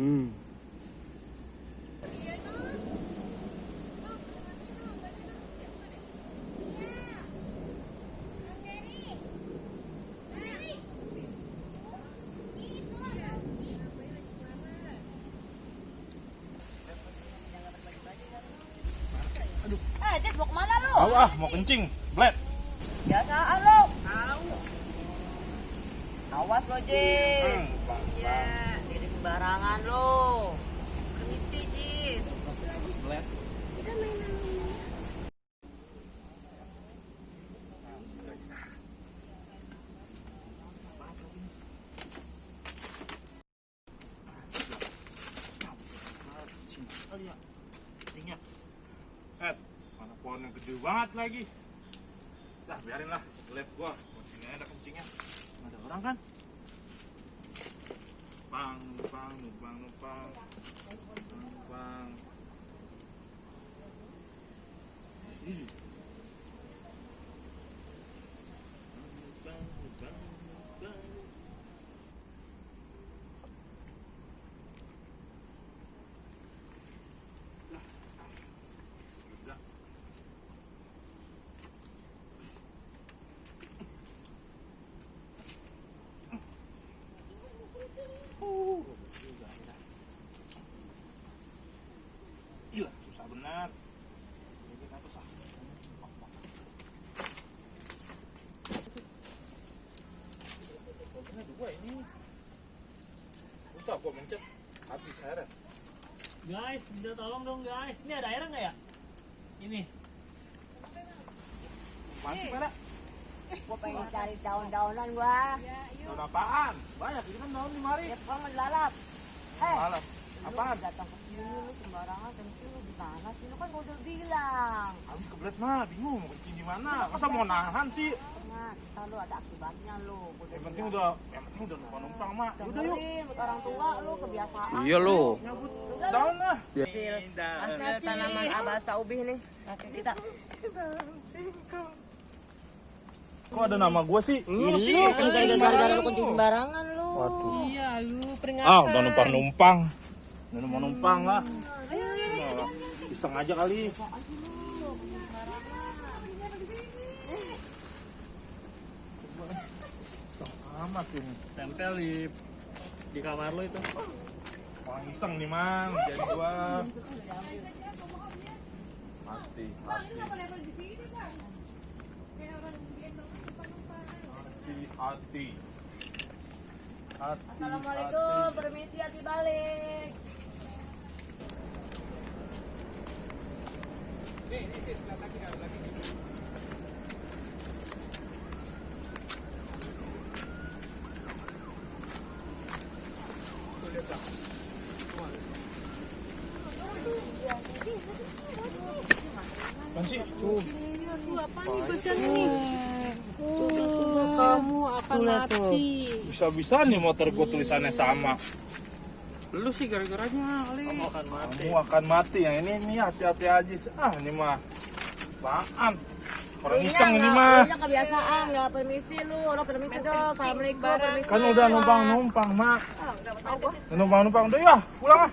Cis, mau kemana lu? Mau kencing, Blet. Biasaan lu. Awas lo, Cis. Ya, jadi sembarangan lo. Permisi, Cis. Blet. Mana pohon yang gede banget lagi. Dah, biarin lah. Lab gua. Sini ada kencingnya. Nggak ada orang kan? Numpang. Ih. Gila, susah benar. Ini apa sah? Ini dua ini. Susah gua mencet. Habis airnya. Guys, bisa tolong dong guys. Ini ada air nggak ya? Ini. Masih pada? Gua pengen cari daun-daunan gua. Daun apaan? Banyak ini kan daun di mari. Ya, kamu lalap. Malam. Apaan? Datang ke sini lu sembarangan, kencing lu di mana sih? Lu kan gua udah bilang. Habis kebelet mah, bingung mau kencing di mana. Masa mau nahan sih? Nah, ntar lu ada akibatnya lu. Yang penting udah lupa numpang mah. Udah yuk. Dengerin, buat orang tua lu kebiasaan. Iya lu. Nyabut daun lah. Hasil tanaman abasa ubih nih. Kaki kita. Kok ada nama gua sih? Lu sih kan gara-gara lu kencing sembarangan lu. Waduh. Iya, lu peringatan. Udah numpang-numpang. Udah mau numpang lah. Iseng aja kali. Iseng amat ini. Tempel di kamar lo itu. Orang iseng nih, Mang. Jadi gua. Hati. Assalamualaikum, permisi, hati balik. Masih tuh. Apa nih bacaan ini? Kamu akan mati. Bisa-bisa nih motor gua tulisannya sama. Lu sih gara-garanya kali. Kamu akan mati. Kamu akan mati. Yang ini hati-hati aja sih. Ini mah apaan? Orang iseng ini mah. Ini kebiasaan, nggak permisi lu. Orang permisi dong. Assalamualaikum, permisi. Kan udah numpang-numpang, Mak. Udah numpang-numpang. Udah ya, pulang ah.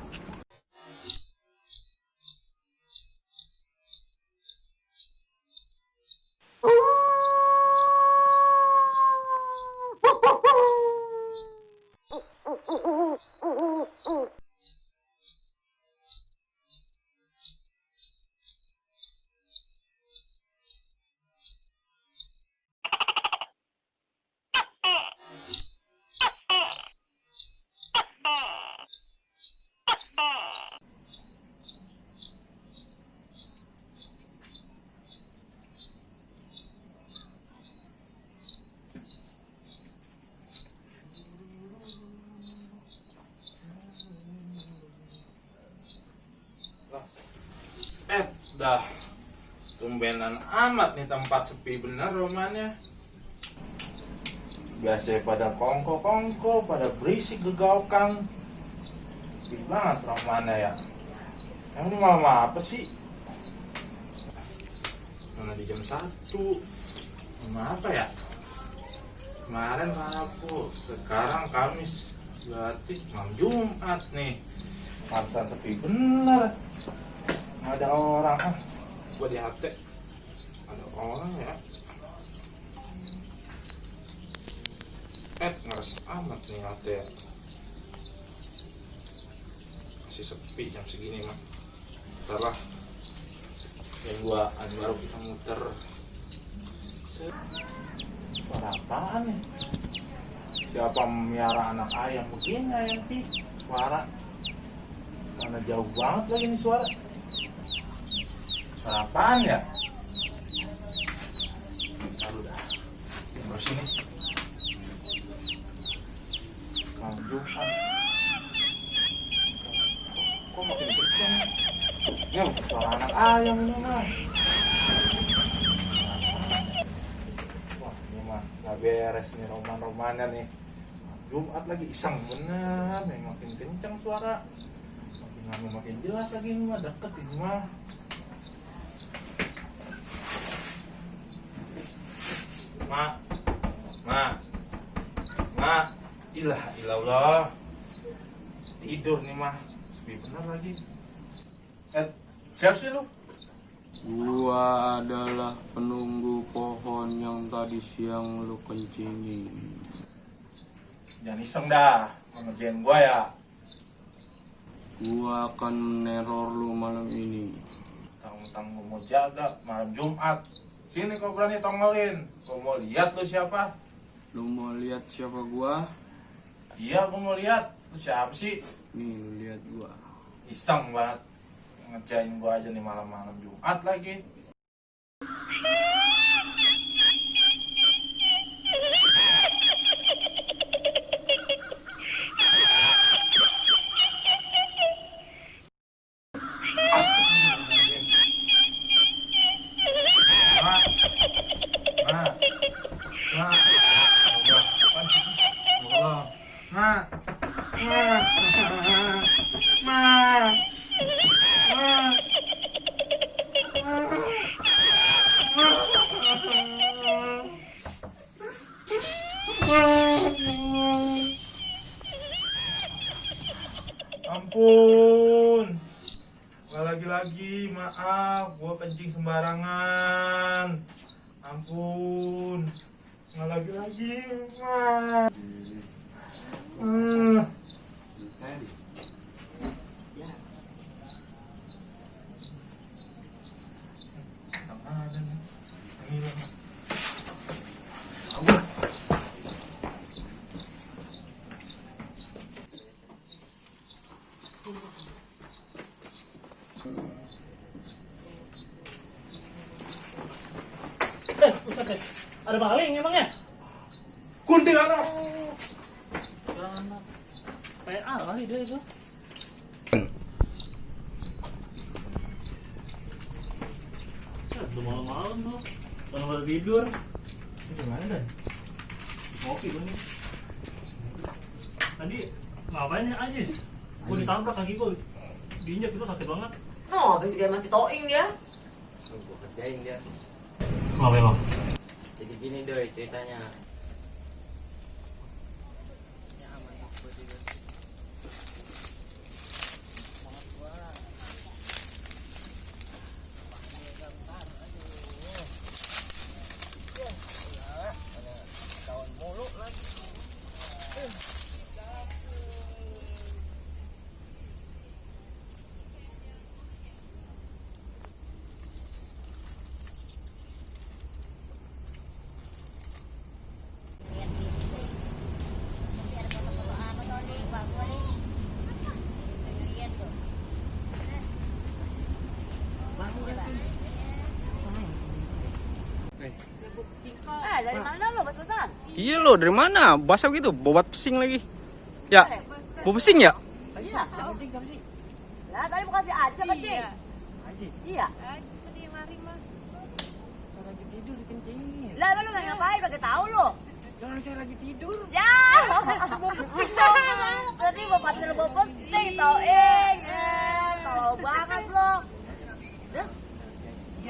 Dah tumbenan amat nih, tempat sepi bener rumahnya. Biasanya pada kongko-kongko, pada berisik gegaukan. Sepi banget rumahnya ya. Yang ini malam apa sih? Mana di jam 1. Malam apa ya? Kemarin Rabu, sekarang Kamis. Berarti malam Jumat nih. Pantesan sepi bener. Nggak ada orang. Gua di HT ada orang ya. Ngeres amat nih HT ya. Masih sepi jam segini mah. Ntar lah. Dan gua baru kita muter. Suara apaan ya? Siapa memiara anak ayam begini ayam pi? Suara mana jauh banget lagi nih suara. Suara apaan ya? Lalu dah. Terus ini. Malam Jumat. Kok makin kenceng? Ya suara anak ayam ini mah. Wah ini mah gak beres nih roman-romannya nih. Jumat lagi iseng bener nih, makin kenceng suara, makin lama makin jelas lagi ini mah, deket ini mah. Ma, ilah, tidur nih mah, sepi bener lagi. Siap sih lu? Gua adalah penunggu pohon yang tadi siang lu kencingin. Jangan iseng dah, ngerjain gua ya. Gua akan meneror lu malam ini. Tang gua mau jaga malam Jumat. Sini kau berani tongolin. Gua mau lihat lu siapa. Lu mau lihat siapa gua? Iya gua mau lihat. Lu siapa sih? Nih lu lihat gua. Iseng banget. Ngerjain gua aja nih malam-malam Jumat lagi. Ampun, nggak lagi-lagi, maaf, gua kencing sembarangan. Ampun, nggak lagi-lagi, maaf. Ustaz, ada maling emangnya? Kuntilanak. PA kali dia itu. Udah malam-malam tuh, udah pada tidur. Ini gimana Dan? Ngopi gue nih. Tadi ngapain ya Ajis? Gue ditabrak kaki gue, diinjak itu sakit banget. No, dia masih toing dia. Gue kerjain dia. Ngapain lo? Jadi gini doi ceritanya. Dari mana lo bos-bosan? Iya lo, dari mana? Basah gitu, bobat pesing lagi. Ya, bau pesing ya? Iya. Lah tadi bukan si Aji sama Cing. Iya. Sedih lari mah. Lagi tidur dikencingin. Lah lu nggak ngapain? Kagak tahu lo. Jangan saya lagi tidur. Ya. Tadi bapak lu bawa pesing tau tahu banget lo. Terus?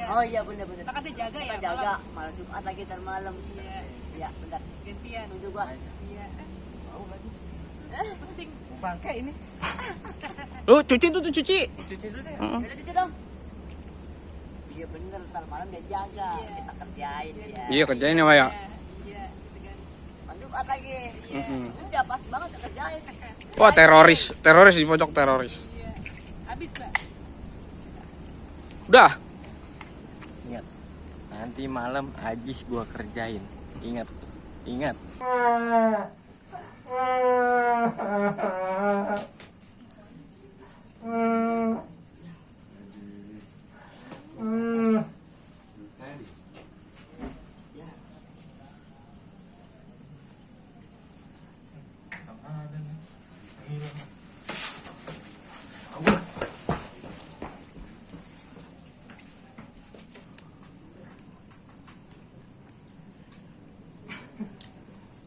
Oh iya bener-bener. Kita kata jaga ya. Kita jaga malam Jumat lagi ntar malam. Iya. Iya bentar. Gantian. Tunggu gua. Iya. Tahu lagi. Bangke ini. Lu cuci tuh cuci. Cuci dulu deh. Heeh. Udah cuci dong. Iya bener, ntar malam dia jaga. Kita kerjain ya. Iya kerjain ya, Pak ya. Pas Jumat lagi. Mm-mm. Udah pas banget kita kerjain. Wah, teroris di pojok teroris. Habis lah. Udah. Ingat. Nanti malam Ajis gua kerjain. Ingat. Ingat.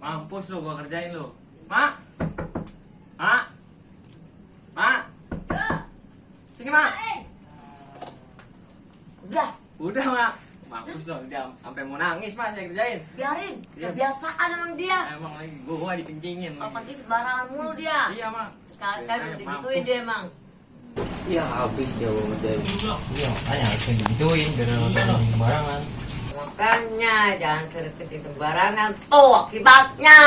Mampus lu, gua kerjain lu. Mak! Mak! Mak! Sini, Mak! Udah, Udah, Mak. Mampus lu, dia sampai mau nangis, Mak, saya kerjain. biarin. Iya. Kebiasaan emang dia. Emang lagi gua dipincingin. Kalau kencing sembarangan mulu dia. Iya, Mak. Sekali-sekali Iya, udah digituin mampus. dia emang. Iya, habis dia mau kerjain. Iya, makanya harusnya digituin biar lo kencing sembarangan. Makanya jangan sering kencing sembarangan. Tuh akibatnya.